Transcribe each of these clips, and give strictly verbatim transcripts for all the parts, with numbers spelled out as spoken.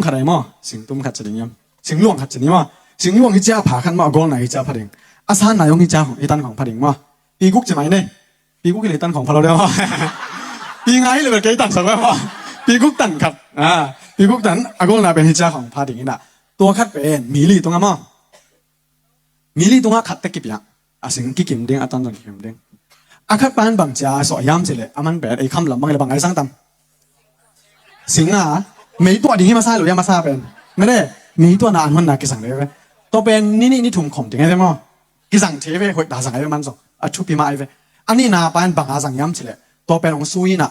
khat ai maw, singtum khat ci ding hiam? Singluang khat ci ni maw. Singluang hi cia pha khat maw, a gawlna hi cia pha ding. A sanna zong hi cia khong, hi tan khong pha ding maw. Pi guk ci mai ne. Pi guk hi le tan khong pha lo deuh maw. Pi nga hi le bel kei tan sawk maw. Pi guk tan khat. Ah, pi guk tan, a gawlna pen hi cia khong pha ding hi na. Tua khat pen mi li tungah maw. Mi li tungah khat te kipia. A sing kikim ding, a tan zong kikim ding. A khat pan bang cia a suah hiam ci le, a man pen ei kham lam bang le bang ai sang tam. Sing a, mei tuah ding hi masa lo hiam, masa pen. Mene, mei tuahna an honna kisang ve ve. Tua pen ni nih ni thum khom ding ai ve maw. Kisang thei ve, hoih ta zang ai ve man zong. A thupi mah ai ve. A nihna pan bang a zang hiam ci le. Tua pen ong sui na.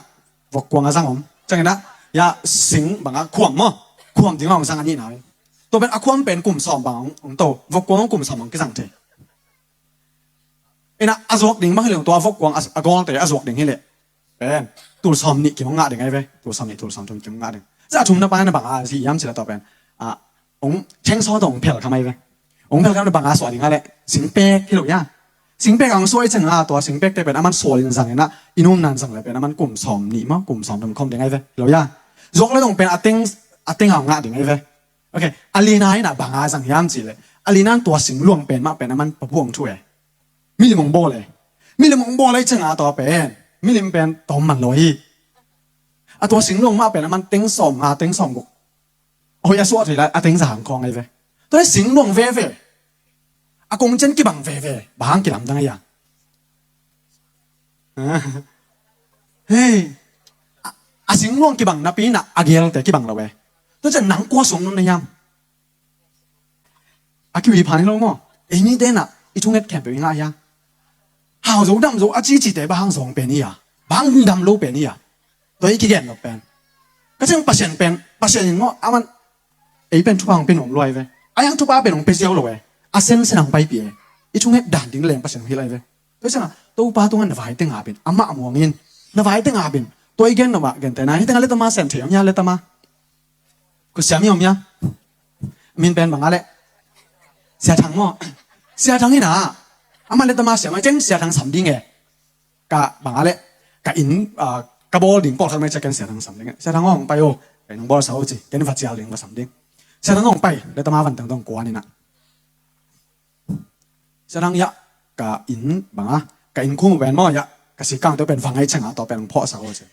Vok kuang a zang om. Ciang ina, ya sing bang a khuam maw. Khuam ding a ong zang a nihna. Tua pen a khuam pen kum sawm bang ong, ong to. Vok kuang ong kum sawm ong kizang thei. Ina a zuak ding bang hi leng tua vok kuang a, a gawlte a zuak ding hi leh. Pen, tul sawm nih kim ong ngah ding ai ve. Tul sawm nih, tul sawm thum kim ong ngah ding. Za thum na pa na bang a zi hiam ci la tua pen. A, ong cheng saw tawh ong phel kham ai ve. Ong phel kham na bang a suah ding a leh. Singpek hi lo ya. Singpek a ong suah i cheng a tua singpek te pen a man sual in zang ina. I num nan zang le pen a man kum sawm nih maw, kum sawm thum khom ding ai ve. Hi lo ya. Zuak le dong pen a teng, a teng a ong ngah ding ai ve. Ok, a lina ina bang a zang hiam ci le. A lina tua singluang pen mah pen a man papuang thu e. Milim ong bawl e. Milim ong bawl e i cheng a tua pen. Milim pen tawm man lo hi. A tua singluang mah pen a man teng sawm nga, teng sawm guk. Hoih a suah thei lai, a teng za hang khawng ai ve. Tua le singluang veve. A kong cen kibang veve. Bang hang kilamdang ai a. Hei. A, a singluang kibang napi na a gelte kibang lo e. Tua ciang nang kua suang nung na hiam. A kiwi phan hi lo maw. Ei mite na, i thunget khempeuh i ngah hia. Hau zo dam zo, a cici te bang hang zong pen hi a. Bang hang dam lo pen hi a. Tua i kigen lo pen. Ka ciang Pasian pen, Pasian in maw, a man, ei pen thupha hong pe nuam luai ve. A yang thupha pen hong pe ziau lo e. A sensen hong paipi e. I thunget dan ding leng Pasian hong hilh ai ve. Tua ciang a, Topa tungah na vai teng a pen. Amah muang in. Na vai teng a pen. Tua i gen lo mah, gen te na. Hi teng a letama sem thei om hia letama. Kua siam i om hia. Min pen bang a leh. Sia Thang maw. Sia Thang hi na. Amah letama siam a ceng Sia Thang sam ding e. Ka bang a leh. Ka inn, ah, ka bawl ding pawlkhat mai cia ken Sia Thang sam ding e. Sia Thang aw hong pai o. Ka inn hong bawl sa o ci. Ken va cial ding va sam ding. Sia Thang hong pai. Letama van teng dong kuan hi na. Sia Thang ya. Ka inn bang a. Ka inn khum pen maw ya. Ka sikang te pen va ngai ceng a tua pen hong phawh sa o ci.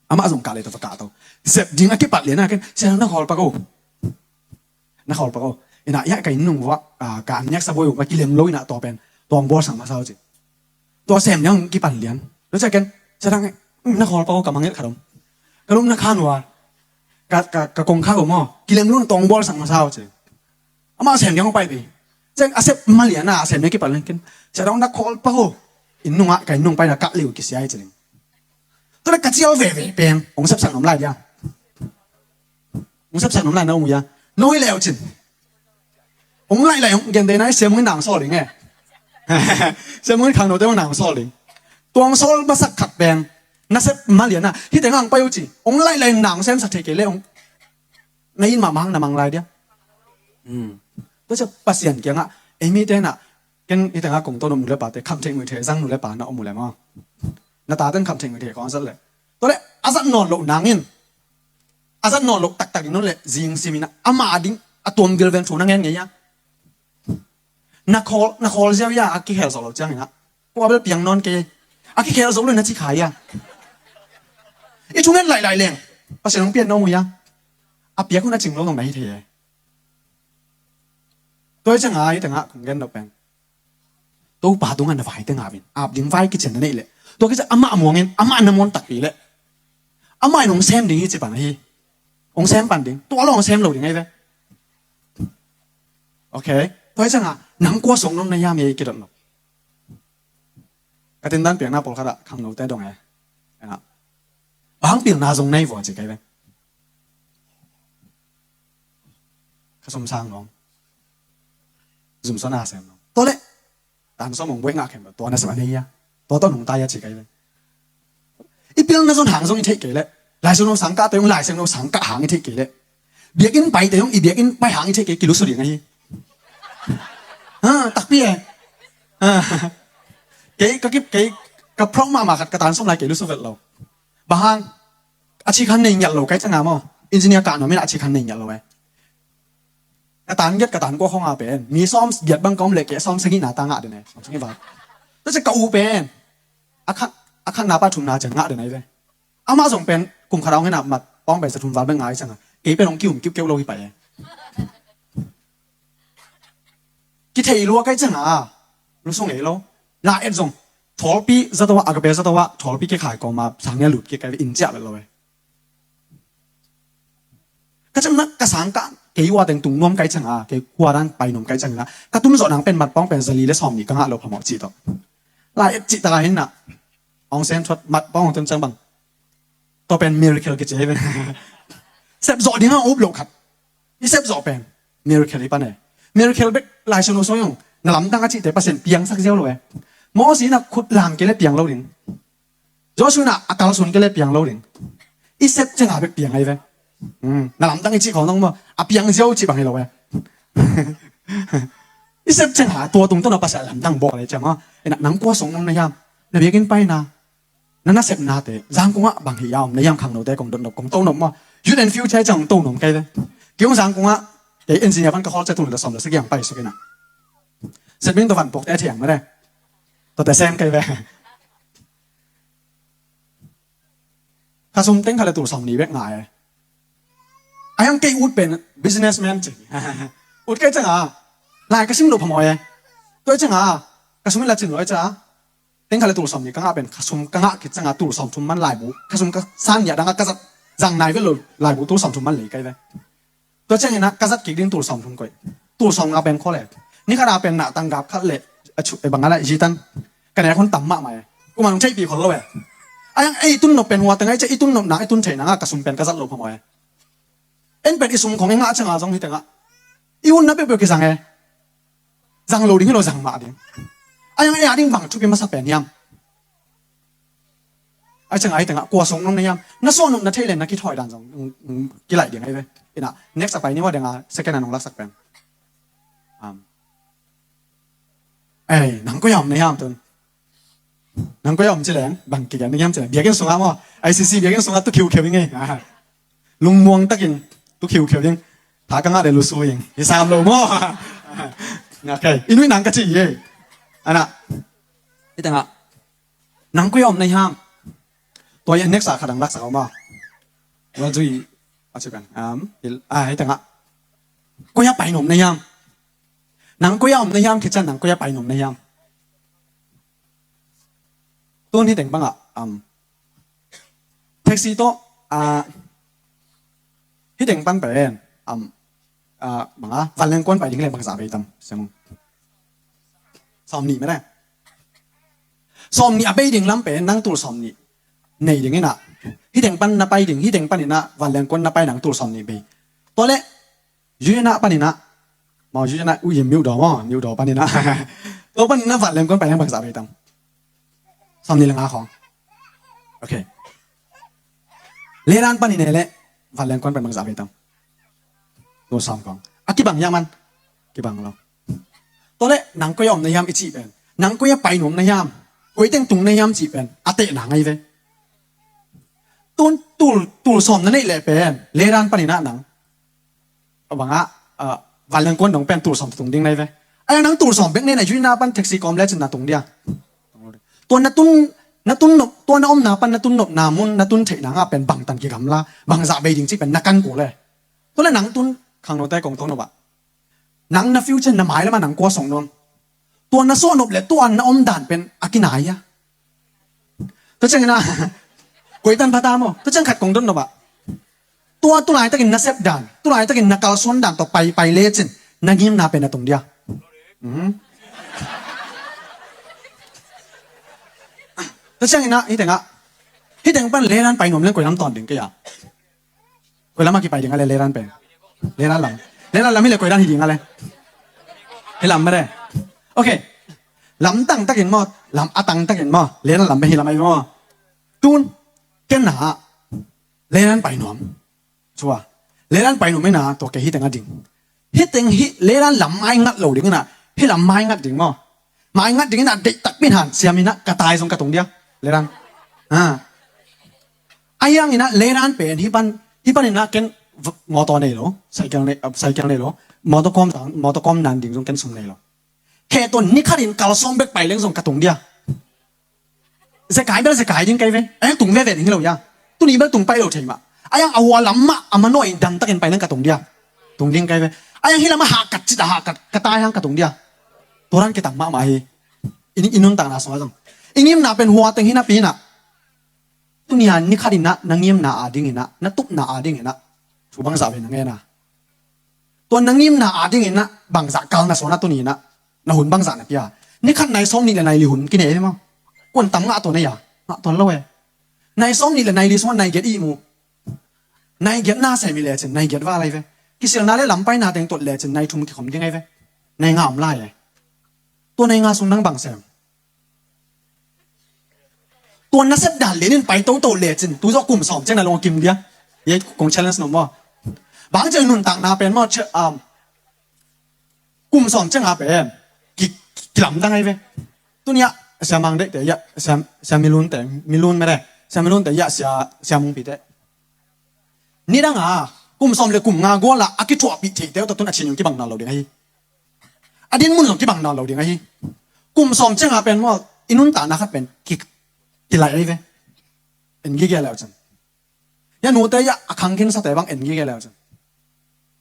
Amah zong kah le to va kah to. Sep ding a kipat lian a ken, Sia Thang na khawl pak o. Na khawl pak o. Ina ya ka inn nung vua, ah, ka an niak sa boi vua kilem lo ina tua pen. Tua hong bawl sang masa o ci. Tua sem niang kipan lian. Lo cia ken, Sia Thang, na khawl pak o ka mangngilh khat om. Ka lum na khan vua. Ka, ka, ka kong kha ko maw. Kilem lo ina tua hong bawl sang masa o ci. Amah sem niang hong pai pi. Ciang a sep ma lian a, a sem niang kipan lian ken. Sia Thang na khawl pak o. Inn nung a, ka inn nung pai na kah liu kisia i ci ding. Tua le ka cial veve pen, hong sepsak nuam lai dia. Hong sepsak nuam lai na hong uh ia. No hi leu cin. Hong lai lai hong gen de na, siam hong in nang sawl ding e. Siam hong in khang no te hong nang sawl ding. Tua hong sawl masak khat pen. Na sep ma lian a. Hi te ngang pai uh ci. Hong lai lai nang semsak thei kei le hong. Na in mah mang na mang lai dia. Hmm. Tua cia Pasian kiangah. Ei mi te na. Ken hi te nga kong to no mu le pa te. Kham thei ngui thei zang nu le pa na om mu le maw. Na ta ten kham thei ngui thei khong a zat le. Tua le, a zat nawn loh nang in. A zat nawn loh taktak in nawn le, zing sim in a, ama a ding, a tuam vilvel thu na ngen ngei a. Na khawl, na khawl ziau ia, a kikhel zo lo ciang in a. Kua bel piang nawn kei. A kikhel zo lo na ci khai a. I thunget lailai leng. Pasian hong pian nawn ui a. A piak hun a cing lo nong na hi thei e. Tua hi ciang a, hi teng a, kong gen lo pen. Topa tungah na vai teng a vin. Ap ding vai kician na neih leh. Tua kician amah muangin, amah na muan takpi leh. Amah in hong sem ding hi ci pan ahi. Hong sem pan ding. Tua lo hong sem lo ding ahi ve. Ok. Tua hi ciangah, nang kua sung nong na hiam hi kidot lo. Ka tindan piakna pawlkhat ah khangnote dong e. Bang pilna zong nei vua ci kai ve. Ka sum sang nong. Zum sona sem nong. Tua leh. Tan sawm hong buai ngah khem tua na sem a nei a. Tua tawh nong tai a ci kai ve. I pilna zon hang zong i theih kei leh. Lai Siangtho sang kah te hong Lai Siangtho sang kah hang i theih kei leh. Biakinn pai te hong i biakinn pai hang i theih kei kilusu ding ahi. Ha, takpi e. Ha. Kei ka kip kei ka prong mahmah khat ka tan sawm lai kei lusu vet lo. Bang hang. A ci khan nei ngiat lo kai ciangah maw. Engineer kah nuam in a ci khan nei ngiat lo e. Ka tan giat ka tan kua khong a pen mi sawm giat bang ka om leh kei sawm sagihna ta ngah den e, sawm sagih val. Tua ciang ka u pen a khat, a khatna pan thumna ciang ngah den ahi ve. Amah zong pen kum khat a hong hi na, mat pawng pen za thum val bek ngah ciang a, kei pen hong ki-um kiuhkeuh lo hi pai e. Kithei lua kai ciang a, lusung ei lo. La et zong thawlpi zato ah, Agape zato ah thawlpi kikhai kawm a sang nia lut kik kai ve, inn ciah vet lo e. Ka ciang na ka sang kah kei ua teng tung nuam kai ciang a, kei kua dan pai nuam kai ciang na, ka tun zawh nang pen mat pawng pen za li le sawm nih ka ngah lo phamawh cih tawh. La et cih tak a hi na, hong sem thuat mat pawng hong tun ciang bang, tua pen miracle kici hi ve. Sep zawh ding a up lo khat. I sep zawh pen miracle i pan e. Miracle bek Lai Siangtho sung zong na lamdang a cihte Pasian piangsak ziau lo e. Moses in a khut lam kei le piang lo ding. Joshua in a kalsuan kei le piang lo ding. I sep ciang a bek piang ahi ve. Hmm, na lamdang i cih khawng zong maw, a piang ziau cih bang hi lo e. I sep ciang a tua tungtawn a Pasian lamdang bawl e ciang maw. Ina nang kua sung nuam na hiam? Na biakinn paina, na nasepnate Zangkong ah bang hi a om na hiam, khangnote kong dotnop kong tonop maw? Youth and Future ciang kong tonop kai ve. Kei hong Zangkong ah kei engineer pan ka khawl ciang tul le sawm le sagih hong pai suk ina. Sep ding tua van puakte a thiang mah de. Tuate sem kai ve. Khasum teng khat le tul sawm nih bek ngah e. A hiang kei ut pen businessman ci. Ut kai ciang a, lai ka sim lo phamawh e. Tua ciang a, ka sum in la cin lo ciang a, teng khat le tul sawm nih ka ngah pen, khasum ka ngah khit ciang a tul sawm thum man laibu, khasum ka san nia dang a ka zat zang nai vet lo, laibu tul sawm thum man lei kai ve. Tua ciang ina ka zat kik ding tul sawm thum koih. Tul sawm nga pen khua le. Ni khat a pen na tang gap khat le, a chu, e bang a la, jitan. Ka nek hun tam mahmah e. Kuman hong theihpih khol lo e. A hiang ei tun nop pen hua teng ai ciang i tun nop na, i tun theih nang a ka sum pen ka zat lo phamawh e. En pen i sum khong i ngah ciang a zong hi teng a, i utna peuhpeuh kizang e. Zang lo ding hi lo, zang mah ding. A hiang ei a ding bang thupi masa pen hiam? A ciang a hi teng a kua sung nuam na hiam? Na suah nop na thei le na kithawi dan zong, mm, mm, kilaih ding ahi ve. Ina next a pai ni ua deng a second a nong laksak pen. Um. Ei, nang koi a om na hiam tun? Nang koi a om ci leng bang kigen na hiam ci leng, biakinn sung a maw, I C C biakinn sung a tu khiukheu ing ei. Lungmuang takin tu khiukheu ding. Tha ka ngah le lusu ing. Hi sam lo maw? Okay. I nuih nang ka ci hi ei. Ana. Hi teng a. Nang koi a om na hiam? Tua hi a next a kha dang laksak a om a. Ua zui a ci pen. Um, hi teng a. Koi a pai nuam na hiam? Nang koi a om na hiam? Khit ciang nang koi a pai nuam na hiam? Tun hi teng bang a. Um, Taxi tawh, ah, hi teng pan pen, am, ah, bang a, vanleng kuan pai ding le bang zah bei tam, siang. Sawm nih mene. Sawm nih a bei ding lam pen, nang tul sawm nih nei ding ina. Hi teng pan na pai ding, hi teng pan ina, vanleng kuan na pai nang tul sawm nih bei. Tua le, Yu ina pan ina. Maw, yu ina, u yim miu daw maw, miu daw pan ina. Tua pan ina vanleng kuan pai nang bang zah bei tam. Sawm nih le nga khawng. Okay. Ledan pan ina le vanleng kuan pai bang zah bei tam. Tua sawm khawng. A kibang hiam man. Kibang lo. Tua le nang koi a om na hiam i cih pen. Nang koi a pai nuam na hiam. Koi teng tung na hiam cih pen. A teh nang ahi ve. Tun tul, tul sawm na neih le pen. Ledan pan ina nang. A bang a, ah, vanleng kuan dong pen tul sawm tung ding nai ve. A yang nang tul sawm bek nei na yu ina pan taxi kawm le cin na tung dia. Tua na tun, na tun nop, tua na omna pan na tun nopna mun, na tun theihna nga pen bang tan kigamla, bang zah bei ding cih pen na kan kul le. Tua le nang tun khangnote kong tawh nop a. Nang na future na mai lama nang kua song nuam. Tua na suah nop le tua na om dan pen a kinai a. Tua ciang ina, koi tan pha ta maw. Tua ciang khat kong dot nop a. Tua tu laitakin na sep dan, tu laitakin na kalsuan dan tawh pai, pai lecin, na ngimna pen na tung dia. Mhm. Tua ciang ina, hi teng a. Hi teng pan ledan pai nuam leng koi lam tawn ding kei a. Koi lam a kipai ding a le, ledan pen. Ledan lam. Ledan lam hi le koi dan hi ding a le. Hi lam mah le. Okay. Lam tang takin maw, lam a tang takin maw, ledan lam pen hi lam ahi maw. Tun, ken na, ledan pai nuam. Cua. Ledan pai nuam ina, tua kei hi teng a ding. Hi teng hi, ledan lam mai ngat lo ding ina, hi lam mai ngat ding maw. Mai ngat ding ina, deih takpi in han, siam ina, ka tai zong ka tung dia. Ledan. Ah. A hiang ina, ledan pen, hi pan, hi pan ina, ken, Motor nei lo, cycle nei, ah, cycle nei lo. Motor kawm dan, motor kawm nan ding zong ken sum nei lo. Khe tawh ni khatin kalsuan bek pai leng zong ka tung dia. Zekai bel zekai ding kai ve. Ayang tung veve ding hi lo ya. Tuni bel tung pai lo thei mah. Ayang a hua lam mah a manaw in dan takin pai leng ka tung dia. Tung ding kai ve. Ayang hi lam a hahkat cit a hahkat ka tai hang ka tung dia. Tua dan kitang mahmah hi. I nuntakna sungah zong i ngimna pen hua teng hi napi inah, tuni a ni khat inah na ngimna a ding inah, na tupna a ding inah thu bangzah ve na ngen a. Tua na ngimna a ding inah bangzah kal na suan a tuni inah na hun bangzah na pia. Ni khat nai sawm nih le nai li hun kine hi maw? Kuan tam ngah tua na ya? Ngah tuan lo e. Nai sawm nih le nai li sungah nai giat i mu. Nai giat na sem i lecin nai giat va lai ve. Kisilna le lampaina teng tuat lecin nai thum kikhom ding ai ve. Nai nga om lai e. Tua nai nga sung nang bang sem? Tua nasep dan lianin pai toto lecin tu zawh kum sawm ciang na lawng kim dia. Ye kong challenge no maw? Bang ciang nuntakna pen maw, kum sawm ciang a pen ki, kilamdang ai ve. Tuni ah sia mang deihte ya, sia, sia milunte, milun mede, sia milunte ya, sia, sia mungpite. Nidang a kum sawm le kum nga gual a a kithuahpih theite uh tawh tun a chin yung kibang nawn lo ding ahi. A din mun zong kibang nawn lo ding ahi. Kum sawm ciang a pen maw, i nuntakna khat pen ki, kilaih ai ve. En gige leu cin. Ya nute ya a khang khin sate bang en gige leu cin.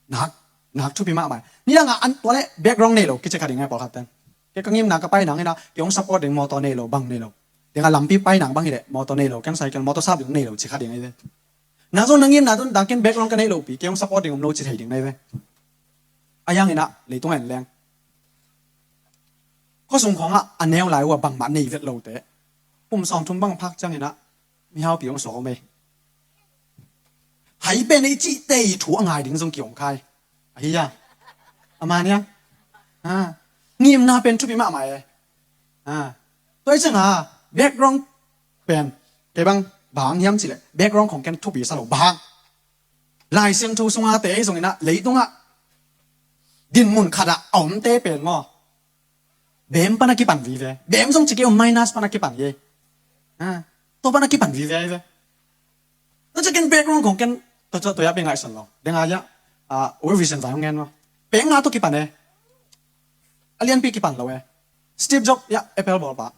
Nak, nak thupi mahmah. Nidang a an tua le background nei lo kici kha ding ai pawlkhat ten. Ke ka ngimna ka pai nang ina ke hong support ding motor nei lo bang nei lo. Ding a lampi pai nang bang hi le motor nei lo, ken cycle motor sap ding nei lo ci kha ding ai ve. Na zong na ngimna tun dang ken background ka neih lopi ke hong support ding om lo ci thei ding nai ve. A yang inah leitung en leng khuasung khawngah a neu lai uh a bangmah nei vet lote kum sawm thum bang phak ciang inah mihaupi hong sawm ei. Hai pen i cihte i thu a ngai ding zong ki hong khai. Ahi a. Ama nia. Ngimna pen thupi mahmah e. Tua i cianga background pen kei bang bang hiam cileh background khong ken thupi sa lo bang. Lai Siangtho sunga te ei zong inah leitungah dinmun khatah a omte pen maw, bem pana kipan vive. Bem zong ci kei om minus pana kipan ye. Tua pana kipan vive ai ve. Tua cikin background khong ken tua tua tua ya pe ngaihsun lo denga ya. World Vision vai hong ngen maw. Peng na tua kipan e. A lianpi kipan lo e. Steve Jobs ya Apple bawlpa.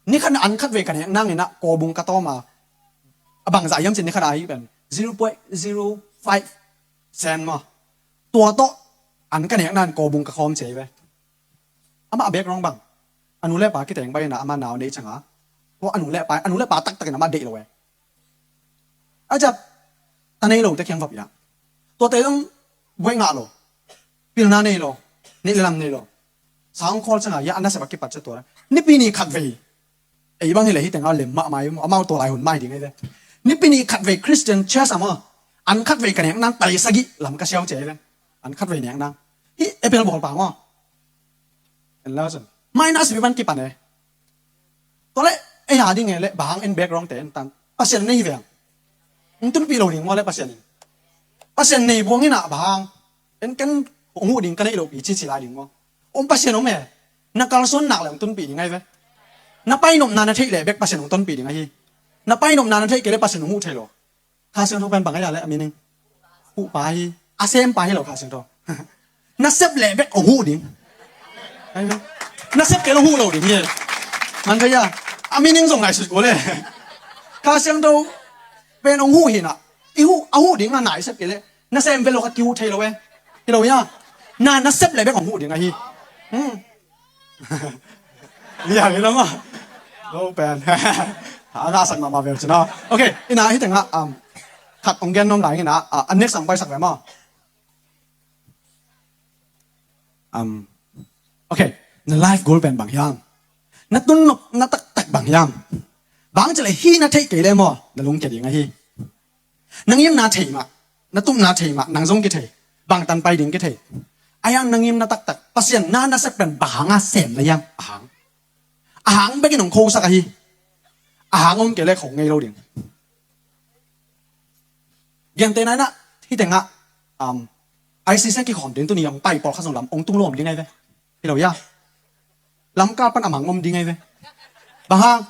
Ni khat an khat vei ka nek nang inah kawbung ka tawm a. A bangzah hiam cin ni khat a hi pen zero point zero five cent maw. Tua tawh an ka nek nan kawbung ka khawm cia hi ve. Amah a background bang a nu le pa kiteng bai inah amah nau nei canga. Tua a nu le pa, a nu le pa taktakin amah deih lo e. A jap ta nei lo te kiang va pia. Tuate zong buai ngah lo. Pilna nei lo. Neih le lam nei lo. Sangkhawl canga ya a nasep a kipat cia tua nipi ni khat vei. Ei bang hi le hi teng a lem mahmah i maw, amau tua lai hun mai ding ai ve. Nipi ni khat vei Christian church a maw, an khat vei ka nek nang tali sagih lam ka siau cia ai ve. An khat vei nek nang hi Apple bawlpa maw. En lau cun minus mi ban kipan e. Tua le ei a ding e le bang en background te en tan Pasian nei veng. Hong tunpih lo ding maw le Pasian in. Pasian nei buang inah bang en ken hong huh ding ka neih lopi cici lai ding maw. Om Pasian om e. Na kalsuan nak le hong tunpih ding ai ve. Na painopna na theih le bek Pasian hong tonpih ding ahi. Na painopna na theih kei le Pasian hong huh thei lo. Kha Siangtho pen bang a ya le a meaning. Huh pa hi. A sem pa hi lo Kha Siangtho. Na sep leh bek hong huh ding. Na sep kei lo huh lo ding hi. Man thei a. A meaning zong ngaihsut ko le. Kha Siangtho pen hong huh hi na. I huh, a huh ding a nai sep kei le. Na sem ve lo khat ki huh thei lo e. Hi lo ya. Na, na sep leh bek hong huh ding ahi. Ya hi lo ma. Lo pen. A ngahsak mahmah ve cina. Ok, ina hi tengah khat ong gen nom lai ina a next ang paisak ve maw? Ok, na life goal pen bang hiam? Na tunnop na taktak bang hiam? Bang cileh hi na theih kei le maw na lungkia ding ahi. Na ngimna thei mah, na tupna thei mah, nang zong kithei. Bangtan pai ding kithei. Ayang na ngimna taktak Pasian na na sep pen bang hanga sem na hiam? Ahang, ahang bekin hong khosak ahi. Ahang om kei le khong ngei lo ding. Giangte nainah hi tengah um, I C C kikhawm ding tuni hong pai pawlkhat zong lam hong tung lawm ding ai ve. Hi lo ya. Lamkal pan a mang om ding ai ve. Bang hang?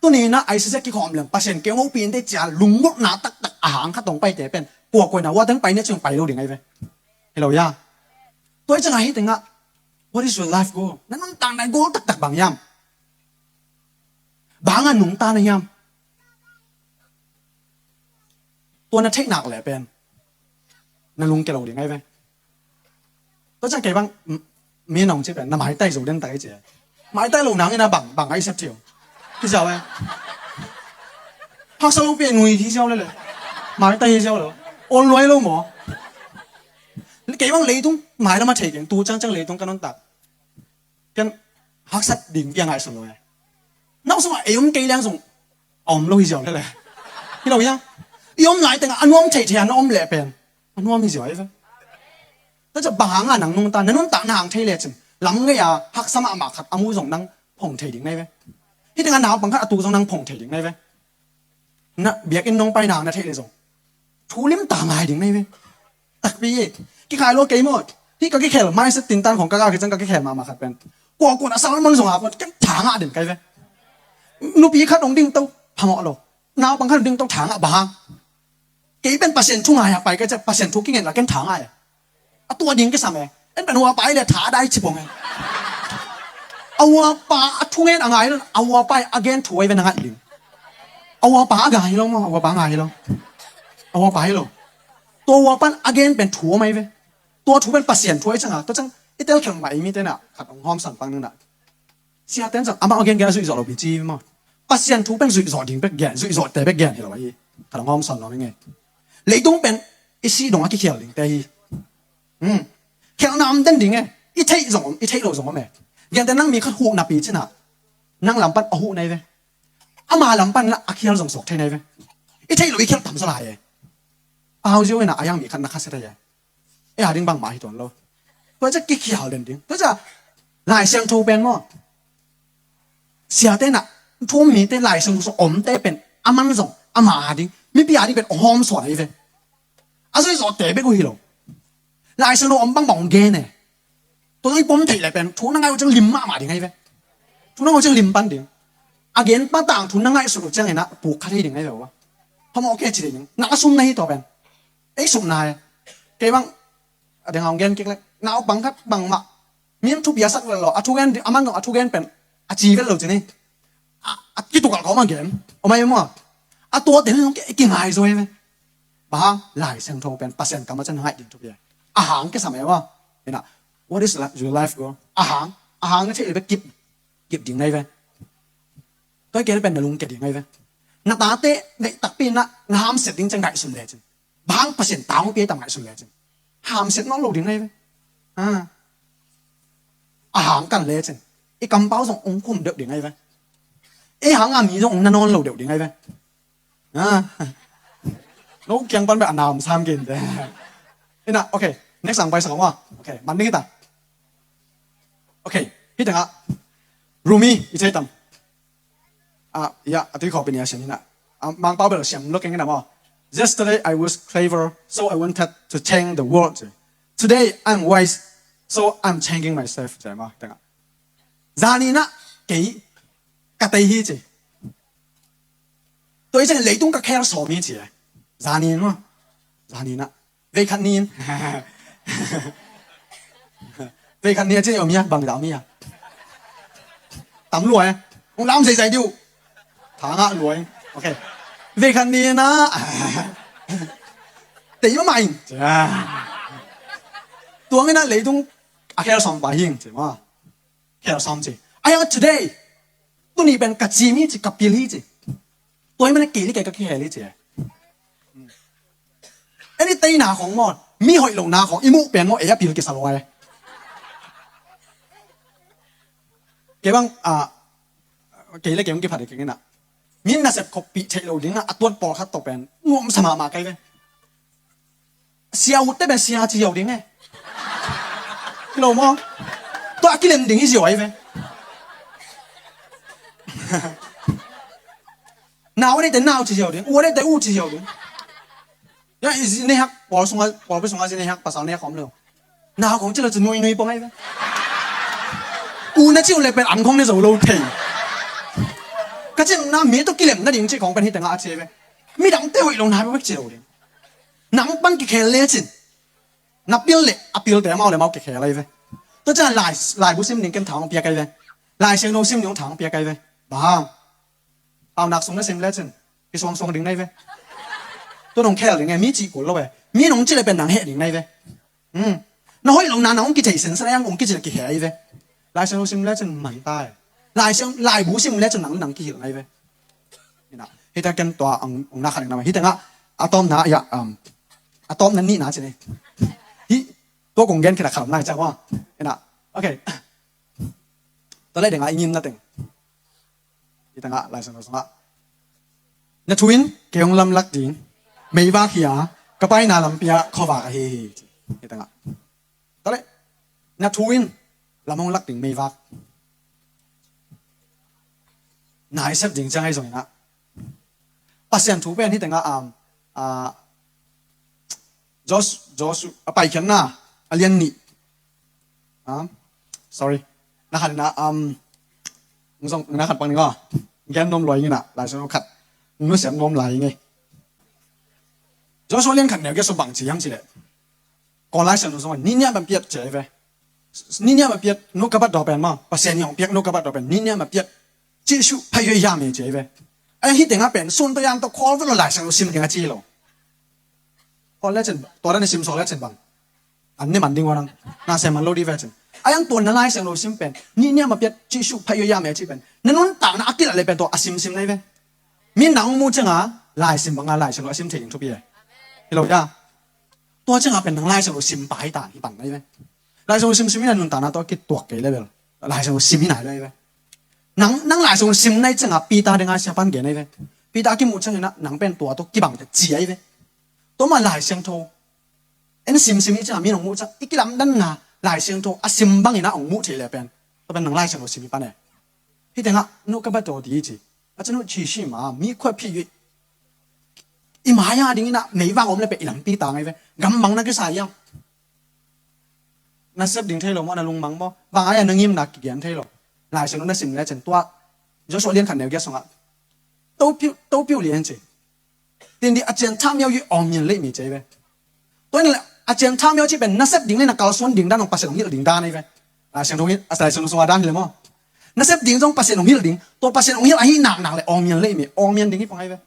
Tuni na I C C kikhawm leng Pasian kei hong hopih in te cia lungmutna taktak a hang khat tawh paite pen kuakuai na ua teng pai ni a cih pai lo ding ahi ve. Hi lo hia? Tua hi ciangah hih tengah, what is your life goal? Na nuntakna goal taktak bang hiam? Bang a nungta na hiam? Tua na theih nak leh pen na lungkia lo ding ahi ve. Tua ciang kei bang, m-, mi nong ci pen na maitai zo den tak i ci. Maitai lo nang ina bang, bang a i sep thiu. Hi ziau e. Haksa lo pi nui hi ziau le le. Maitai hi ziau lo. Ol luai lo maw. Kei bang leitung mai lam a thei keng, tu ciangciang leitung ka nuntak. Ken haksat ding piang ngaihsun lo e. Nau sungah ei om kei leng sung a om lo hi ziau le le. Hi lo hia? I om lai tengah a nuam theih theih a na om leh pen a nuam hi ziau ahi ve. Tua ciah bang hanga nang nungta, na nuntakna hang thei lecin lam ngei a haksa mahmah khat a mu zong nang phong thei ding na hi ve. Hih tengah naupang khat a tu zong nang phong thei ding na hi ve. Na biakinn nong paina na theih le zong thu limta ngai ding na hi ve. Takpi e. Kikhai lo kei maw. Hih ka kikhel, mindset tintan khong ka gah kicang ka kikhel mahmah khat pen, kuakuan a salmon zong a kuan ken tha ngah den kai ve. Nupi khat hong ding to phamawh lo. Naupang khat hong ding to tha ngah bang hang. Kei pen Pasian thu ngai a pai ka ciah Pasian thu kingen la ken tha ngai a. A tua ding kisam e. En pen uapa i le tha a dai cipong e. A uapa a thu ngen a ngai lo, a uapa i a gen thu ai ve na ngai ding. A uapa a ngai lo maw, a uapa a ngai lo. A uapa i lo. Tua uapa a gen pen thu om ai ve. Tua thu pen Pasian thu ai cianga. Tua ciang i tel khel mah i mite na khat hong hawm san pang nang na. Siate in zong amah a gengen a zuihzawh lo pi ci maw. Pasian thu pen zuihzawh ding bek gen, zuihzawhte bek gen hi lo ahi. Ka dong hawm sawn lo hi ngei. Leitung pen i sih dong a kikhial dingte hi. Hmm. Khialhna om den ding e. I theih zong om, i theih lo zong om e. Gente nang mi khat huh napi cina. Nang lam pan a huh na hi ve. Ama lam pan na a khial zong suak thei na hi ve. I theih lo i khial tam sa lai e. Pau zio ina a yang mi khat na kha se thei e. E a ding bangmah hi tuan lo. Tua ciah kikhial den ding. Tua ciah Lai Siangtho pen maw. Siate na thu mite Lai Siangtho sung omte pen a man zong ama a ding. Mipi a ding pen hawm suan ahi ve. A zui zawhte bek uh hi lo. Lai Siangtho om bangbang hong gen e. Tua zong i pom theih le pen thu na ngai uh ciang lim mahmah ding ahi ve. Thu na ngai uh ciang lim pan ding. A gen pan tang thu na ngaihsut uh ciang ina puk kha thei ding ahi ve uh a. Phamawh kei ci ding. Na a sum na hi tua pen. Ei sum na e. Kei bang A ding hong gen kik le, naupang khat bangmah. Min thupi a sak vel lo, a thugen, a man zong a thugen pen a ci vel lo ci ni. A, a kitukal kawm a gen. Om ai maw. A tua ten zong ki, kingai zo ai ve. Bang hang Lai Siangtho pen Pasian kam a cian ngaih ding thupi ai. A hang kisam ai maw. Ina, what is li-, your life goal? A hang, a hang na thei le be kip, kip ding nai ve. Tua kei le pen na lungkia ding nai ve. Na tate, nei takpi na, na hamsiat ding ciang ngaihsun le cin. Bang Pasian tang pi tam ngaihsun le cin. Hamsiat nawn lo ding nai ve. Ha. A hang kan le cin. I kampau zong ong khum deuh ding nai ve. I hang a mi zong ong na nawn lo deuh ding nai ve. Ha. No kiang pan be a nam sam kin te. Ina, okay. Next ang pai sa kong wa. Okay, man ding kita. Okay. Hita nga. Rumi, i cai tam. Ah, ya, a tui khawh pi ni a siam hi na. Ah, Mangpau bel siam lo keng hi na maw. Yesterday I was clever, so I wanted to change the world. Today I'm wise, so I'm changing myself. Ci maw, tengah. Zani na, kei, ka tei hi ci. Tua i ciang leitung ka khel sawm hi ci. Zani maw. Zani na. Vei khat ni in. Vei khat ni a ci om hia, bang zah om hia. Tam luai. Ong lam zeizai diu. Tha ngah luai. Okay. Vei khat ni in a. Tei ma mai. Tuang in a leitung a khel sawm pa hing ci maw. Khel sawm ci. Ai a today. Tuni pen ka ci mi ci, ka pil hi ci. Tua hi mana kei le kei ka kihel hi ci. Eni teina khong maw, mi hoih lohna khong i muh pen maw, ei a pil kisa lo ai. Kei bang, ah, kei le kei hong kiphat hi keng ina. Mi nasep khop pih theih lo ding a, a tuat pawlkhat tawh pen nuamsa mahmah kai ve. Sia utte pen sia ci ziau ding e. Lo maw. Tua a kilem ding hi ziau ai ve. Nau neite nau ci ziau ding, u neite u ci ziau ding. Ya, i zi neihak, pawl sunga, pawl pi sunga zi neihak, pasal neihak om lo. Nau kong ci lo ci nui nui pong ai ve. U na ci u le pen an kong ne zo lo thei. Ka cin na mi to kilem na ding ci kong pen hi tengah a ci ve. Midangte hoih lo na bek ci lo ding. Nang pan kikhel lecin, na pil le a pilte amau le amau kikhel ahi ve. Tua ciang lai, laibu sim ding ken thang piak ahi ve. Lai Siangtho sim ding thang piak ahi ve. Bang hang? Paunak sung na sim lecin kisuangsuang ding na hi ve. Tua nong khel ding e, mi cih kul lo e. Mi nong cih le pen nang heh ding na hi ve. Hmm. Na hoih lo na nang hong kitheih sinsen a, hong kicih le kiheh ahi ve. Lai Siangtho sim lecin man ta e. Lai Siang, laibu sim lecin nang, nang kihilh na hi ve. Ina, hita ken tua ang, ang na khat ing na ma. Hita nga a tawmna ya, um, a tawmna nihna cin e. Hi, tua kong gen khit a khat om na hi ciang wa. Ina, okay. Tua le ding a i ngimna teng. Hita nga Lai Siangtho sungah, na thu in kei hong lamlak ding meivak hi a, ka paina lampi ah khuavak ahi hi. Hita nga. Tua le, na thu in lam hong lak ding meivak. Na i sep ding ciang ahi zongin ah, Pasian thu pen hita nga, um, uh, Jos, Jos, a Paikhiatna a lian nih. Um, sorry. Na khat ina, um, zong, na khat pang ni nga. Gen nom lua ing ina, Lai Siangtho khat. Nusiat nom lai ing e. Joshua lian khat neu giat sung bang ci hiam ci le, Kawl Lai Siangtho sung ni niam ban piat ci ahi ve. Ni niam ban piat, nu ka bat daw pen ma, Pasian i hong piak nu ka bat daw pen ni niam ban piat. Jesuh pha yoi yam e ci ahi ve. Ahi teng a pen sun to yam to khawl vet lo, Lai Siangtho sim ding a ci lo. Khawl lecin, tua dan i sim suak lecin bang, an ne man ding ua nang, na sem man lo di ve cin. A yang tua na Lai Siangtho sim pen ni niam a piat Jesuh pha yoi yam e ci pen, na nuntakna a kilat le pen tua a simsim na hi ve. Mi nang muh ciang a Lai sim bang a Lai Siangtho a sim thei ding thupi e. Hi lo ya. Tua ciang a pen nang Lai Siangtho sim pai ta hi pan na hi ve. Lai Siangtho simsim ina nuntakna tua kituak kei le bel Lai Siangtho sim ina hi lo hi ve. Nang, nang Lai Siangtho sim na hi ciang a Peter ding a sia pan gen na hi ve. Peter a kimuh ciang ina nang pen tua tua kibang te ci ahi ve. Tua ma Lai Siangtho en simsim i ciang a mi nong muh ciang i kilamdanna Lai Siangtho a sim bang ina ong muh thei le pen, tua pen nang Lai Siangtho sim i pan e. Hi teng a nu ka bat daw di ci. A cinu ci si ma mi khuat phi i, i mai a ding ina meivak om le pen i lampi tang ahi ve. Gam bang na kisa hiam? Na sep ding thei lo maw, na lungmang maw? Bang a ya na ngimna kigen thei lo. Lai Siangtho na sim le cin tua Joshua lian khat neu giat sungah, topiu, topiu lian ci. Tin di a cian thamiau i awng mian lei mi ci ahi ve. Tua in le a cian thamiau ci pen na sep ding le na kalsuan ding dan hong Pasian hong hilh ding dan ahi ve. Lai Siangtho hi, a Lai Siangtho sungah dan hi le maw? Na sep ding zong Pasian hong hilh ding. Tua Pasian hong hilh ahi naknak le awng mian lei mi, awng mian ding hi pang ahi ve.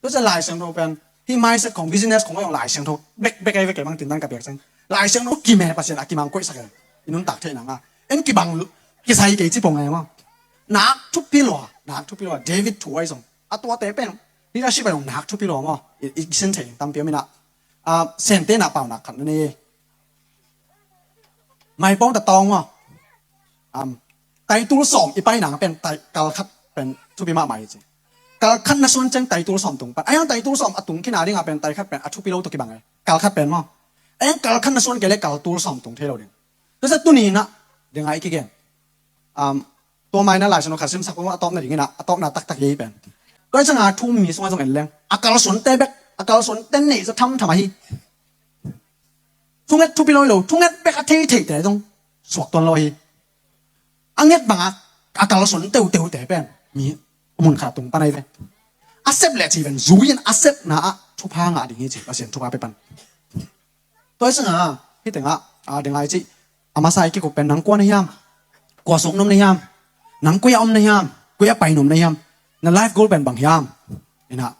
Tua ciang Lai Siangtho pen hih mindset khong, business khong a zong Lai Siangtho bekbek ahi ve. Kei bang tindan ka piak ciang Lai Siangtho kime Pasian a kimang koihsak e. I nuntak theih nang a en kibang lu, kisai kei ci pong e maw? Nak thupi lua, nak thupi lua. David thu ahi zong a tuate pen leadership a zong nak thupi lua maw? I, i sin thei tampi om ina, a, Sente na paunak khat na nei. Maipawng ta tawng maw? Um, taitul sawm i pai nang pen tai, kal khat pen thupi mahmah hi ci. Kal khat na suan ciang taitul sawm tung pan. A yang taitul sawm a tung khin a ding a pen tai khat pen a thupi lo tawh kibang e. Kal khat pen maw? A yang kal khat na suan kei le kal tul sawm tung thei lo ding. Tua sa tuni ina ding a i kigen. Um, tua mai na Lai Siangtho khat simsak pong a tawpna ding ina, a tawpna taktak hi pen. Tua ciang a thu mi sungah zong en leng, a kalsuante bek, a kalsuante neih zaw thamtham ahi. Thunget thupi lo hi lo, thunget bek a theitheite zong suak tuan lo hi. A nget bang a, a kalsuan teuteute pen mi mun khat tung pan ahi ve. A sep le ci ven zui in a sepna ah thupha ngah ding hi ci, Pasian thupha pe pan. Tua hi sanga, hi teng ah, a ding ai ci, a masa i kikup pen nang kua na hiam? Kua sung nom na hiam? Nang kua om na hiam? Kua pai nom na hiam? Na life goal pen bang hiam? Ina,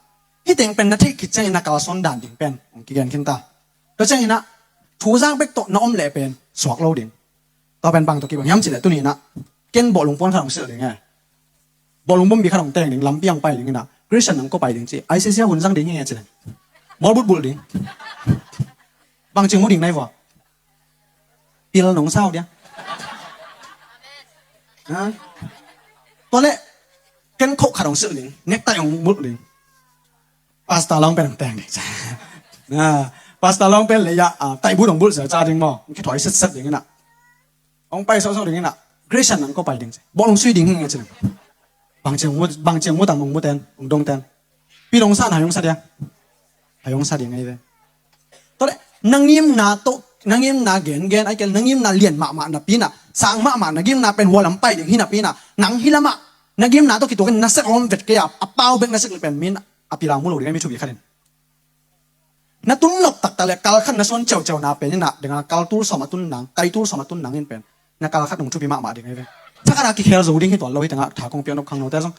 hi teng pen na theih khit ciangin na kalsuan dan ding pen hong kigen khin ta. Tua ciangin ah, thu zak bek tawh na om leh pen suak lo ding. Tua pen bang tawh kibang hiam cih leh tuni in ah, ken bawlung puan khat hong silh ding e. Bawlung bawmpi khat hong teng ding, lampi hong pai ding in ah, Christian nang kua pai ding ci. I C C a hun zang ding hi nge ci leh, bawlbut bulh ding. Bang cing mu ding nai vua. Pil nong sau dia. Ha? Tua leh ken khok khat hong silh ding, necktie hong bulh ding. Pastor long pen hong teng ding. Ah, pastor long pen le ya, ah, tai bu dong bul sa cha ding maw. Ki thoi set set ding ina. Hong pai so so ding ina. Christian nang kua pai ding. Bawlung sui ding nge ci. Bang ciang mu, bang ciang mu tang hong mu ten, hong dong ten. Pi dong sa na hong sa dia. Hong sa ding ngai ve. Tua leh, na ngimna tawh, na ngimna gen gen, ai kel, na ngimna lian mahmah napi in ah, sang mahmah na ngimna pen hua lam pai ding hi napi in ah, nang hi lam ah, Na gimna tawh kituak in na sek om vet kei a, a pau bek na sek leh pen min a pilau mu lo ding a, mi thupi khat in. Na tun nop taktak leh kal khat na suan ciauciau na pen in a, deng a kal tul sawm a tun nang, kai tul sawm a tun nang in pen na kal khat nung thupi mahmah ding ahi ve. Thakhat a kikhel zo ding hi tuan lo hi teng a, tha kong piak nop khangnote zong.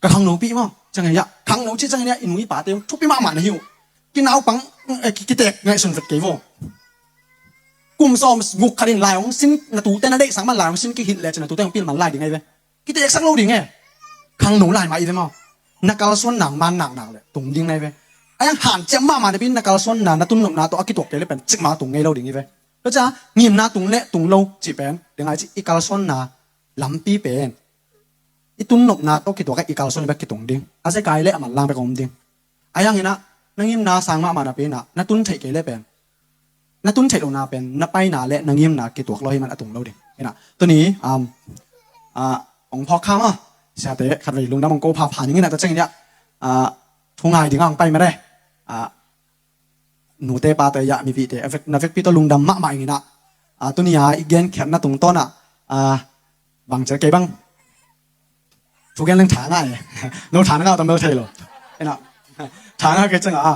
Ka khangnopi maw, ciang hi a, khangno ci ciang hi a, i nu i pate thupi mahmah na hi uh. Kinaupang, eh, ki-, kitek ngaihsun vet kei vo. Kum sawm guk khat in lai hong sin, na tute na deihsak man lai hong sin kihilh leh cin na tute hong pilman lai ding ahi ve. Kiteksak lo ding e. Khangno lai mah i ve maw. Na kalsuan nang man nak nak leh tung ding na hi ve. A yang hanciam mahmah napi in na kalsuanna, na tunnopna tawh a kituak kei leh pen cikmah tung ngei lo ding hi ve. Tua ciang ngimna tung leh tung lo cih pen, deng a i cih i kalsuanna lampi pen i tunnopna tawh kituak a i kalsuan bek kitung ding. A zekai leh a manlang bek a om ding. A yang in a, na ngimna sang mahmah napi in a, na tun theih kei leh pen, na tun theih lohna pen na paina leh na ngimna kituak lo hi man a tung lo ding. In a, tuni, um, ah, ong phawk kha maw, siate khatvei lungdam ong ko phapha ning in a, tua ciang in a, ah, thu ngai ding a ong pai mah e. Ah, nute pate, ya, mipite, a vek, na vekpi tawh lungdam mahmah ing in a. Ah, tuni a i genkhiatna tungtawn a, ah, bang ci a, kei bang thu gen leng tha ngah e. No tha na ngah uh tam bel thei lo. In a, tha ngah kei ciang a,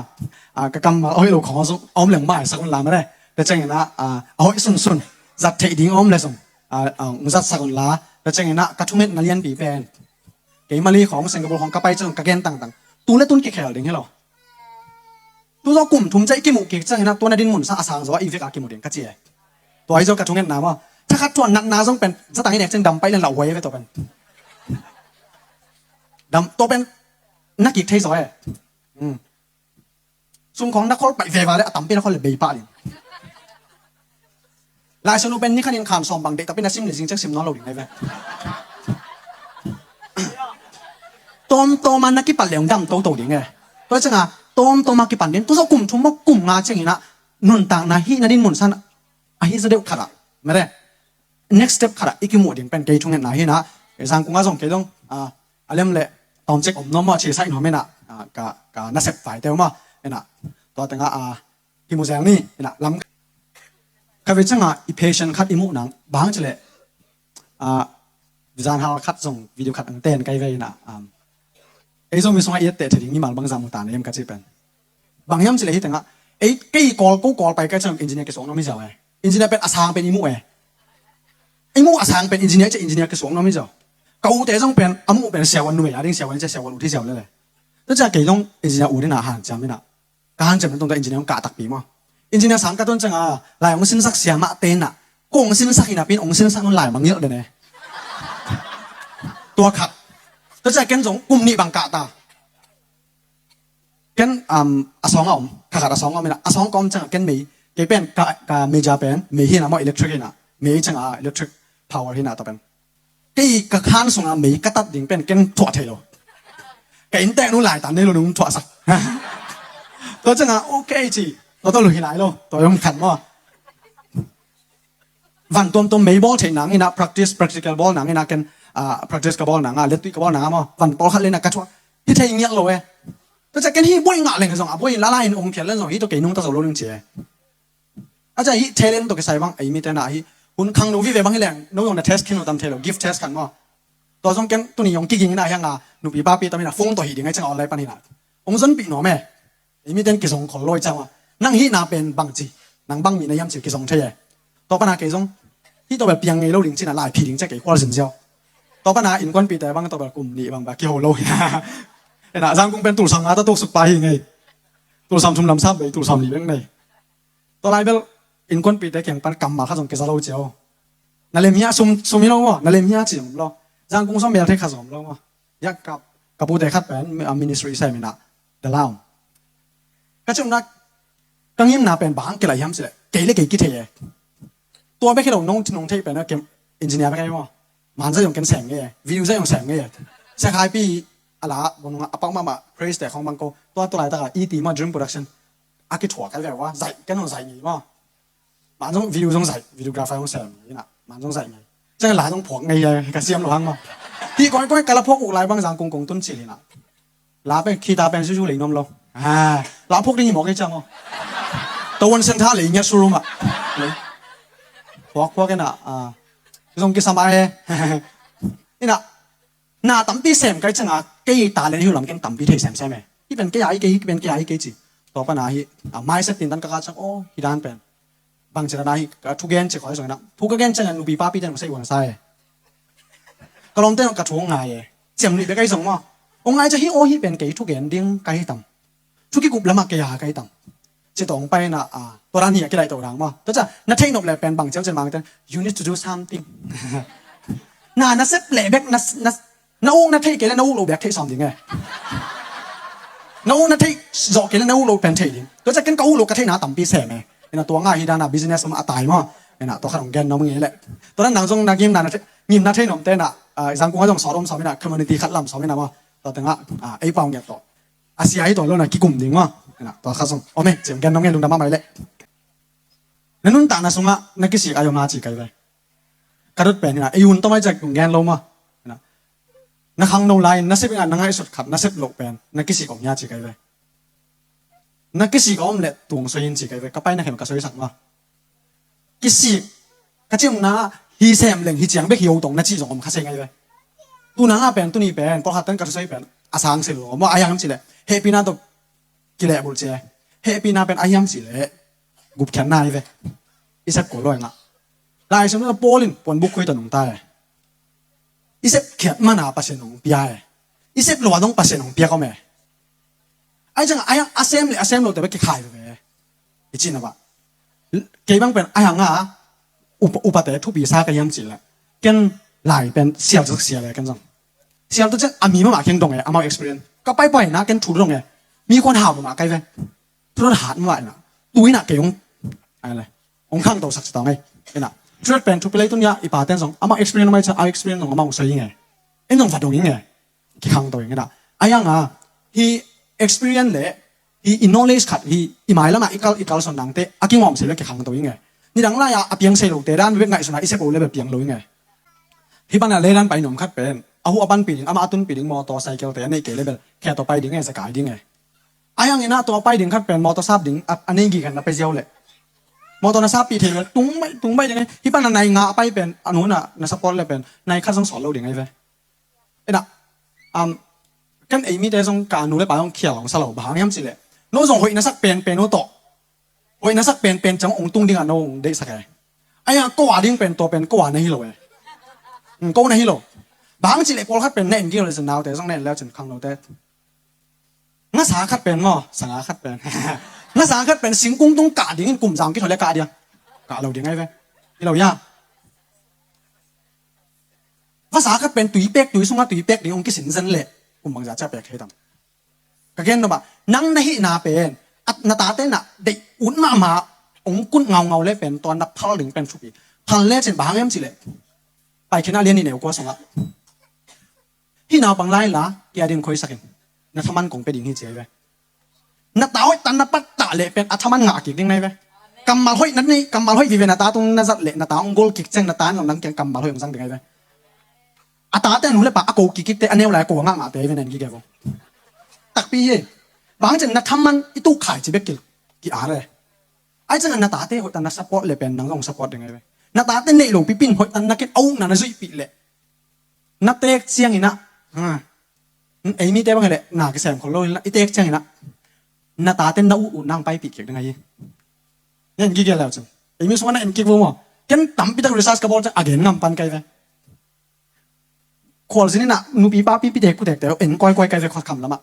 ah, ka kammal a hoih lo khawng zong a om leng maisak un la mah e. Tua ciang in a, ah, a hoih sunsun zat theih ding a om leh zong, ah, ah, ong zatsak un la. Tua ciang in a, ka thungetna lianpi pen, kei Mali khawng, Singapore khawng ka pai ciang ka gen tangtang, tu leh tun kikhel ding hi lo. Tu zaw kum thum ciang i kimuh kik ciang hi na, tua na dinmun sang a sang zaw a i vek a kimu ding ka ci e. Tua hi zaw ka thungetna maw. Thakhat thu a natna zong pen zatang i nek ciang dam pai leng lauhuai ve tua pen. Dam, tua pen na kik thei zaw e. Hmm. Sum khawng na khol paih veva leh a tampi na khol leh bei pah ding. Lai Siangtho pen ni khat in khan sawm bang deih, tapi na sim leh zing ciang sim nawn lo ding ahi ve. Tawmtawm a na kipan leh hong dam toto ding e. Tua ciang a tawmtawm a kipan ding. Tu zaw kum thum maw kum nga ciang in a, nuntakna hih na dinmun sang a hih zaw deuh khat ah, mete, next step khat ah i kimuh ding pen kei thungetna hi na. Zangkung ah zong kei dong, ah, a lem leh tawmcik om nuam maw, a cisa i nuam in a, ah, ka, ka nasep vaite om maw, in a, tua teng ah, ah, kimu zel ni, in a, lam khat vei ciang a i patient khat i muh nang, bang ci leh, ah, zanhal khat zong video khat ang ten kai ve in a, um, ei Zomi sungah i etteh thei ding mimal bangzah mu ta na hiam ka cih pen. Bang hiam cih leh hih teng ah, ei, kei Kawl, ko Kawl pai ka ciang engineer kisuak nuam hi ziau e. Engineer pen a sang pen i muh e. I muh a sang pen engineer, ciang engineer kisuak nuam hi ziau. Ka ute zong pen, a muh pen siavuan numei a ding, siavuan ciang siavuan ut hi ziau lel e. Tua ciang kei zong engineer ut in a hanciam in a. Ka hanciam in a tung ta engineer hong kah takpi maw. Engineer sang ka tun ciang a, lai hong sinsak sia mah te in a. Ko hong sinsak hi napi in hong sinsak nung lai mangilh den e. Tua khat. Tua ciang ken zong kum nih bang kah ta. Ken, um, a sawng a om, kha khat a sawng a om in a, a sawng ka om ciang a ken mei, kei pen ka, ka major pen mei hi in a maw, electric hi in a, mei ciang a electric power hi in a tua pen. Kei ka khan sung a mei ka tat ding pen ken thuah thei lo. Ka inntek nu laitan nei lo nung thuahsak. Tua ciang a, okay ci, tua tua lu hi lai lo, tua yom khan maw. Van tuamtuam mei bawl theih nang in a, practice, practical bawl nang in a, ken, ah, practice ka bawl nang a, lettui ka bawl nang a maw, van pawlkhat lei in a ka thuah. Hi thei ngiat lo e. Tua ciang ken hi buai ngah leng zong, a buai lala in om phial leng zong, hi tawh kei nungta zo lo ning ci e. A ciang hi talent tawh kisai bang, ei mite na hi, hun khangno vive bang hi leng, no zong na test khin lo tam thei lo, gift test khan maw. Tua zong ken tuni hong kiging in a hiang a, nupi papi tam in a, phone tawh hi ding a ciang a online pan hi in a. Hong zonpih nuam e. Ei mite in kizong khol lo i ciang a. Nang hihna pen bang ci. Nang bang mi na hiam ci kizong thei e. Tua pan a kei zong. Hih tua bel piang ngei lo ding ci in a lai phi ding ciang kei khual zin ziau. Tua pan a innkuanpihte bang tua bel kum nih bang bel kiho lo. In a Zangkung pen tulsam nga ta tuksuk pa hi ngei. Tulsam thum lam sam bei, tulsam li bek nei. Tua lai bel innkuanpihte kiang pan kammal khat zong kiza lo ciau. Na lem hia sum, sum hi lo maw, na lem hia ci om lo. Zangkung sung mel thei khat zong om lo maw. Ya ka, ka pute khat pen, ah, ministry sem in a, Dalaw. Ka ciamna, ka ngimna pen bang kilai hiam cih leh, kei le kei kithei e. Tua bek hi lo, nong, nong thei pen a kem, engineer bek hi maw. Man zai zong ken sem ngei e, video zai zong sem ngei e. Sia Khai Pi, a la, bang nung a, a pau mahmah, praise te khong bang ko, tua tua laitak a, E T maw, Dream Production. A kithuak kei ve ua, zai, ken zong zai ngei maw. Man zong video zong zai, videographer zong sem hi na, man zong zai ngei. Ciang la zong phuak ngei a, ka siam lo hang maw. Hih koi koi ka la phuak uk lai bang Zangkung kong tun cil hi na. La pen, guitar pen zuzu lei nuam lo. Ah, la phuak ding hi mawk hi ciang maw. Tua wan sen tha lei ngiat showroom ah. Phuak phuak hi na, ah. Zong kisam a he. Hi na. Na tampi sem kai cianga kei talent hi uh lam ken tampi thei semsem e. Hi pen kei a hi kei, hi pen kei a hi kei ci. Tua pana hi a, mindset tintan ka kah ciang, aw, hi dan pen bang ci dan a hi, ka thugen ci khoi zong ina, thu ka gen cianga nupi papi ten hong sei uang sa e. Ka lawmte ka thu hong ngai e. Ciam nih bek ahi zong maw, hong ngai ciang hi, aw, hi pen kei thugen ding ka hi tam. Thu kikup lamah kei a kai tam. Ci tawh hong pai ina, a, tua dan hi a kilaih to dang maw. Tua ciang na theih nop leh pen bang ciau cian mang ten, "You need to do something." Na, na sep leh bek, na, na, na uk na theih kei leh na uk lo bek theih sawm ding e. Na uk na theih zawh kei leh na uk lo pen theih ding. Tua ciang ken ka uk lo ka theihna tampi sem e. Ina tua ngah hi dan a business om a tai maw. Ina tua khat hong gen nuam ing e leh. Tua dan nang zong na ngimna, na thei, ngimna thei nuamte ina, a, zangkung a zong sawt om sawm ina, community khat lam sawm ina maw. Tua tengah, a, ei pau ngiat tawh a sia hi tawh lo na kikum ding maw. Ina tua kha sung om e, ciam gen nong ngen lungdam mahmah leh. Na nuntakna sungah na kisik ai om a ci kai ve. Ka dot pen ina, ei un tawm ai ciak lunggen lo maw. Ina, na khangno lai-in na sep ina, na ngaihsut khat na sep loh pen na kisik om hia ci kai ve. Na kisik a om leh tung soi in ci kai ve. Ka paina khem ka soisak maw. Kisik ka cih na, hi sem leng hi ciang bek hi o tong na cih zong om kha se ngai ve. Tuna ngah pen, tuni pen, pawlkhat ten ka thusoi pen a sang sil lo maw, a hiang cih leh hehpihna tawh kilehbulh ci e. Hehpihna pen a hiam cih leh gupkhiatna hi ve. I sep kul lo e ngah. Lai Siangtho Paul in puanbuk khui tawh nungta e. I sep khiat mana Pasian hong pia e. I sep lo a dong Pasian hong piak om e. Ai ciang a, a sem le a sem lo te bek kikhai veve. I cihna bah, kei bang pen ai hanga upa, upate thupi sa ka hiam cih leh, ken lai pen sial sak sial e ken zong. Sial tu ciang a mi mahmah keng dong e, amau experience. Ka paipaina ken thu dong e. Mi kuan hau mahmah kai ve. Thu dong hat mahmah ina. Tu ina kei hong, ai le, hong khangto sak ci tawng e. Ina, thu dong pen thupi lei tun ia i paten zong amau experience mai ciang, au experience zong amau hong soi ing e. En zong va dong ing e. Kikhangto ing ina. Ai hanga hi experience le hi i knowledge khat hi i mailamah i kal, i kalsuan dangte a kingawm sei le kikhangto ing e. Nidang lai-a a piang sei lote dan bek ngaihsuna i sep o le bel piang lo ing e. Hi pana le dan pai nuam khat pen a hu a panpih ding, amah a tunpih ding mawtaw cycle te a neih kei le bel khe tawh pai ding e, za kai ding e. Ai hangin ah tua pai ding khat pen mawtaw sap ding a, a nei gik hen na pe ziau le mawtaw na sappih thei le tung baih, tung baih ding e. Hi pana nai nga a pai pen a nuna na support le pen nai khat zong sawl lo ding ai ve. Ina, um, kan ei mite zong ka nu le pa zong khial hong sa lo, bang hang hiam cih leh no zong hoih na sak penpen uh tawh, hoih na sak penpen ciang hong tung dingah no hong deihsak e. Ai hang ko a ding pen tua pen ko a na hi lo e. Hmm, ko na hi lo. Bang hang cih leh pawlkhat pen na en gik le cin naute zong na en leu cin khangnote. Ngasa khat pen maw, sanga khat pen. Ngasa khat pen singkung tung kah dingin kum zang kithole kah dia. Kah lo ding ai ve. Hi lo ia. Ngasa khat pen tui pek, tui sunga tui pek ding hong kisin zen leh kum bangza cia pek thei tam. Ka gen no bah, nang na hihna pen, at na tate na deih ut mahmah hong kun ngaungau le pen tua na phal ding pen thupi. Phal le cin bang hang hiam cih leh, Paikhiatna lian nih neu kua sungah, hih naupang lai la, kia ding khoisak in. Na thaman kong pia ding hi ci ai ve. Na ta hoih tan na pattah leh pen a thaman ngah kik ding nai ve. Kammal hoih na nei, kammal hoih vive na ta tung na zat leh na ta hong gol kik ciang na ta in lamdang kiang kammal hoih hong zang ding ai ve. A tate a nu le pa a ko kik kikte a neu lai a ko a ngah ngahte ai ve, na en gige vo. Takpi hi. Bang ciang na thaman i tuk khai ci bek ki, ki ar e. Ai ciang na tate hoih tan na support leh pen nang zong support ding ai ve. Na tate neih lo pipin hoih tan na ken a ukna na zuihpih leh na teek ciangin ah, ha, ei mite bang hileh na kisem khol lo inah, i teek ciangin ah na tate na ut ut nang paipih kik ding ahi. Na en gige leu cin. Ei mi sungah na en kik vo maw. Ken tampitak research ka bawl ciang a gen ngam pan kai ve. Khualzin inah nupi papi pitek putekte en kawikawi kai ve khuakham lamah.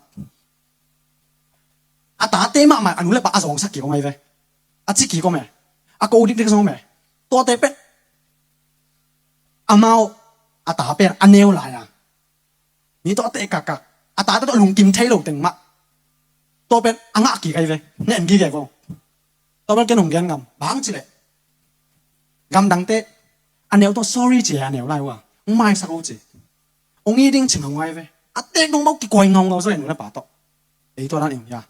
A tate mahmah a nu le pa a zawngsak kik om ai ve. A ci kik om e. A ko dikdik zong om e. Tuate pen amau a ta pen a neu lai a mi tawh a teh kakkak, a tate tawh lungkim thei lo teng mah tua pen a ngah kik ai ve. Na en gige vo. Tua pen ken hong gen ngam bang cileh gamdangte a neu tawh sorry ci a neu lai uh a hong maisak uh ci. Hong i ding ci ngaungau ai ve. A tek dong bau kikuai ngaungau zaw en u le pa tawh. Ei tua dan i hong hia.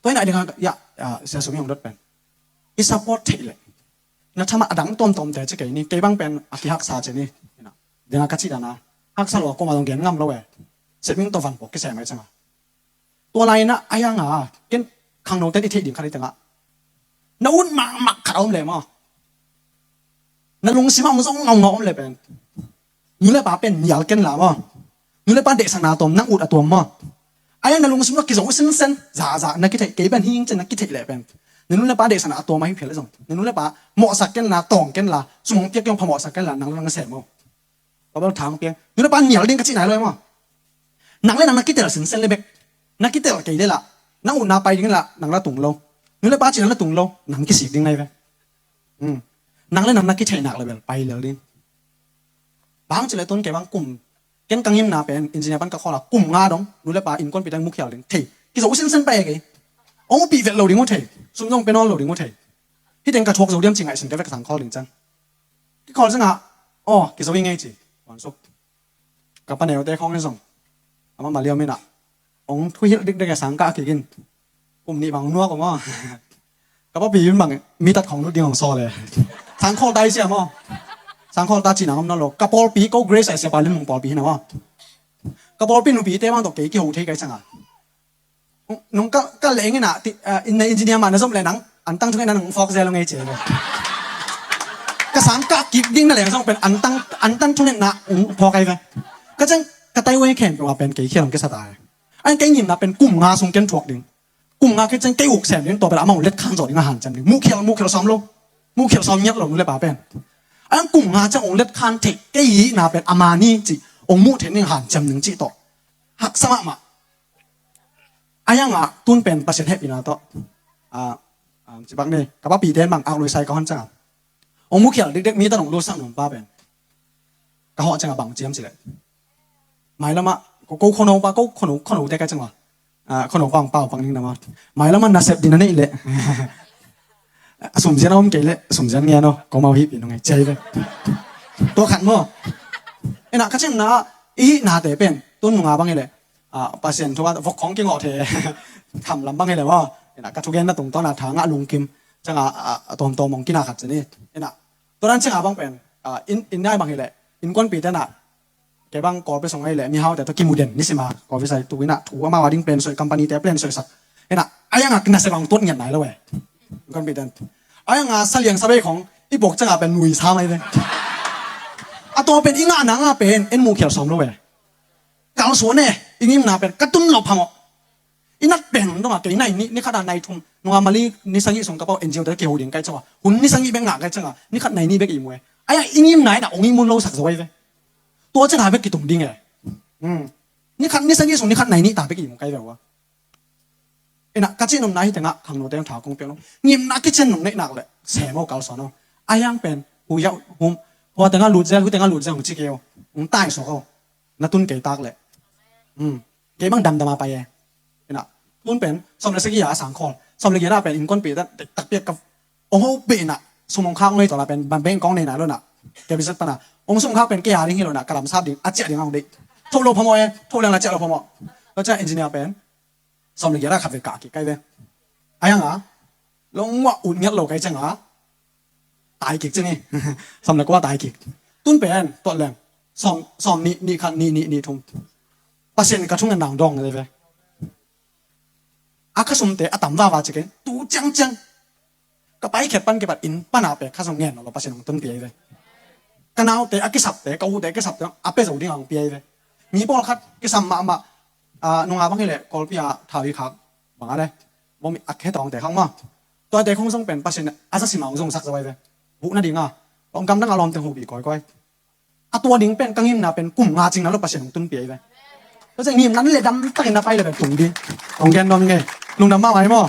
Tua inah dingah ia, sia sum i hong dot pen i support theih leh na thamah a dang tuamtuamte ci kei ni, kei bang pen a kihaksa ci ni. Dingah ka cih dana haksa lo a koma dong gen ngam lo e. Sepming tawh van pawh kisem ai canga. Tua lai inah a hianga ken khangnoten i theih ding khat i tengah na ut mahmah khat a om le maw, na lungsimah hong zong ngaungau om le pen Nu le pa pen nial ken la maw. Nu le pa deihsakna a tawm, nang ut a tawm maw. A iang na lungsim lo kizo sinsen, za za na kitheih, kei pen hing cin na kitheih leh pen, na nu le pa deihsakna a tawm ahi phial zong, na nu le pa mawhsak ken la, tawng ken la, sum hong piak kei hong phamawhsak ken la, nang le nang sem maw. Ka bel thang piang. Nu le pa nial ding ka cih nai lo e maw. Nang le nang na kitel sinsen le bek. Na kitel kei le lah, nang utna pai ding lah, nang la tung lo. Nu le pa cih nang la tung lo, nang kisik ding nai ve. Hmm. Nang le nang na kitheih nak le bel pai lel ding. Bang ci le tun kei bang kum, ken ka ngimna pen engineer pan ka khawl a kum nga dong, nu le pa innkuanpihte hong mukhial ding thei. Kizo sinsen pai e kei. Hong upih vet lo ding uh thei. Sum zong pe nawn lo ding uh thei. Hih teng ka thuak zo diam ci ngaihsun kei ve ka sang khawl ding ciang. Kikhawl ciangah, aw, kizo hi ngei ci. Kuan suk. Ka paneute khawng in zong, amah mah liau minah, hong thuhilh dikdek e, sang kah kik in. Kum nih bang nuak om aw. Ka papi in bang mi tat khawng lut ding hong sawl e. Sang khawl ta hi sia maw. Sang khawl ta cihna om nawn lo. Ka pawlpi ko Grace a siapa Lim Mung pawlpi hi na maw. Ka pawlpi nupite bang tawh kei kiho thei kai ciangah, nong ka, ka leng inah, ti, ah, inn na engineer mah na zom le nang, antang thungetna nong phawk zel lo ngei ci e ve. Ka sang kah kik ding na leng zong pen antang, antang thungetna hong phawk ai ve. Ka ciang, ka tai wei khen peuh a pen kei khial hong kisa ta e. Ain kei ngimna pen kum nga sung ken thuak ding. Kum nga kei ciang kei uk sem ding, tua pen amah hong let khan zawh ding a hanciam ding. Mukhial, mukhial sawm lo. Mukhial sawm ngiat lo nu le pa pen. Ain kum nga ciang hong let khan theih kei hihna pen ama ni cih hong muh theih ding hanciam ding cih tawh haksa mahmah. A iangah tun pen Pasian hehpihna tawh, ah, ah, ci bang ni, ka papite in bang ak lui sai ka hon ciangah, hong mukhial dikdek mi tan hong lutsak nung pa pen ka hawh ciangah bang ciam ci leh, mailamah ko, ko khono pa, ko khono, khono te ka ciangah, ah, khono pa hong pau pang ning na ma, mailamah nasep din a neih leh a sumzian a om kei leh sumzian ngen aw, ko mau hihpih nung e ci ai ve. Tua khat maw. Inah ka ciamna i hihnate pen tun nunga bang hi leh, ah, Pasian thu a vok khawng kingawh thei. Kham lam bang hi leh maw. Inah ka thugenna tungtawn a tha ngah lungkim ciangah, ah, a tawmtawm hong kina khat ci ni. Inah tua dan ciangah bang pen, ah, inn, inn nai bang hi leh innkuanpihte nah, kei bang Kawlpi sung ahi leh mihaute tawh kimu den nisima, Kawlpi sai tu inah thu amau a ding plan soi, company te plan soisak. Inah a iangah nasep bang tuat ngiat nai lo e. Innkuanpihte in a iangah saliang sabei khawng i puak ciangah pen nui sa mai ve. A tua pen i ngahna ngah pen en mukhial sawm lo e. Kalsuan e, i ngimna pen ka tun lo phamawh. I nat pen dongah kei nai nih, ni khat a nai thum, nunga mali ni sagih sung ka pau N G O te kiho ding kai ciangah, hun ni sagih bek ngah kai ciangah, ni khat nai nih bek i mu e. A iang i ngimna inah hong i mu lo sak zo ai ve. Tua ciangah bek kitung ding e. Hmm. Ni khat ni sagih sung ni khat nai nih ta bek i mu kai ve ua. Inah ka cih nopna hi tengah khangnote hong tha kong piak lo. Ngimna kician nong neih nak leh sem aw, kalsuan aw. A iang pen hu yauh hum, hua tengah lut zel, hu tengah lut zel hong ci kei aw. Hong tai suak aw. Na tun kei tak leh. Hmm. Kei bang damdam a pai e. Inah tun pen sawm le sagih a sang khawl, sawm le giat a pen innkuanpihte takpi a ka hong hopih inah sum hong khak ngei tawh la pen ban beng kong nei nai lo inah, kei business pan a hong sum khak pen kei a ding hi lo inah, ka lamsap ding a ciah ding a hong deih. Tho lo phamawh e, tho leng la ciah lo phamawh. Tua ciah engineer pen sawm le giat a khat ve kah kik kai ve. A iangah lungmuah ut ngiat lo kai ciangah tai kik ci ni. Sawm le kua tai kik. Tun pen tuat leng sawm, sawm nih, nih khat, nih nih, nih thum. Pasian ka thungen nang dawng na ve. A ka sumte a tam vava ci ken tu ciangciang ka paikhiat pan kipat inn pana pek kha zong ngen lo, Pasian hong tunpi ai ve. Ka naute a kisapte, ka ute a kisapte a pia zo ding a hong pia ai ve. Mi pawlkhat kisam mahmah, ah, nunga bang hi leh Kawlpi a thau i khak bang a le, bawm a khe tawngte khang ma. Tuate khong zong pen Pasian a za sim a hong zongsak zo ai ve. Buh nading a hong gamdang a lawmte hong hupih kawikawi. A tua ding pen ka ngimna pen kum nga cing na lo Pasian hong tunpi ai ve. Tua ciang ngimna le damtakin na pai le pen tung ding. Hong gen nuam ing e. Lungdam mahmah hi maw.